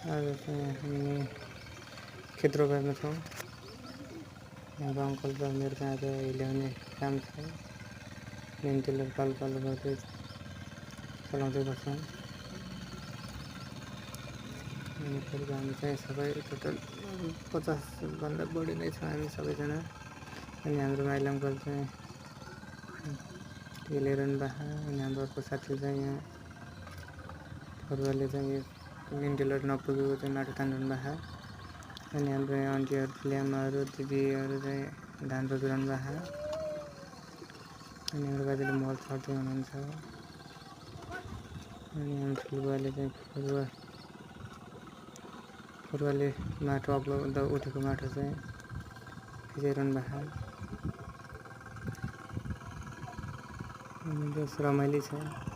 आज चाहिँ हामी खेत रोपाइमा छौँ। हाम्रो अङ्कल र मेरो चाहिँ आज ल्याउने काम छ। मेन टिलर पालो पालो गर्दै चलाउँदै बस्छौँ। अनि हामी चाहिँ सबै टोटल 50 भन्दा बढी नै छौँ हामी सबैजना। अनि हाम्रो माइला अङ्कल चाहिँ लिएर बाहा। अनि हाम्रो अर्को साथी चाहिँ यहाँ फरुवाले चाहिँ मेन टिलर नपुगेको चाहिँ माटो तान्नु बाहा। अनि हाम्रो यहाँ आन्टीहरूले आमाहरू दिदीहरू चाहिँ धान रोपिरहनु भएको। अनि हाम्रो बाजेले मल छर्दै हुनुहुन्छ। अनि हाम्रो ठुलोबाले चाहिँ फरुवाले माटो उठेको माटो चाहिँ भिजाइरहनु भएको। अनि बस रमाइलो छ।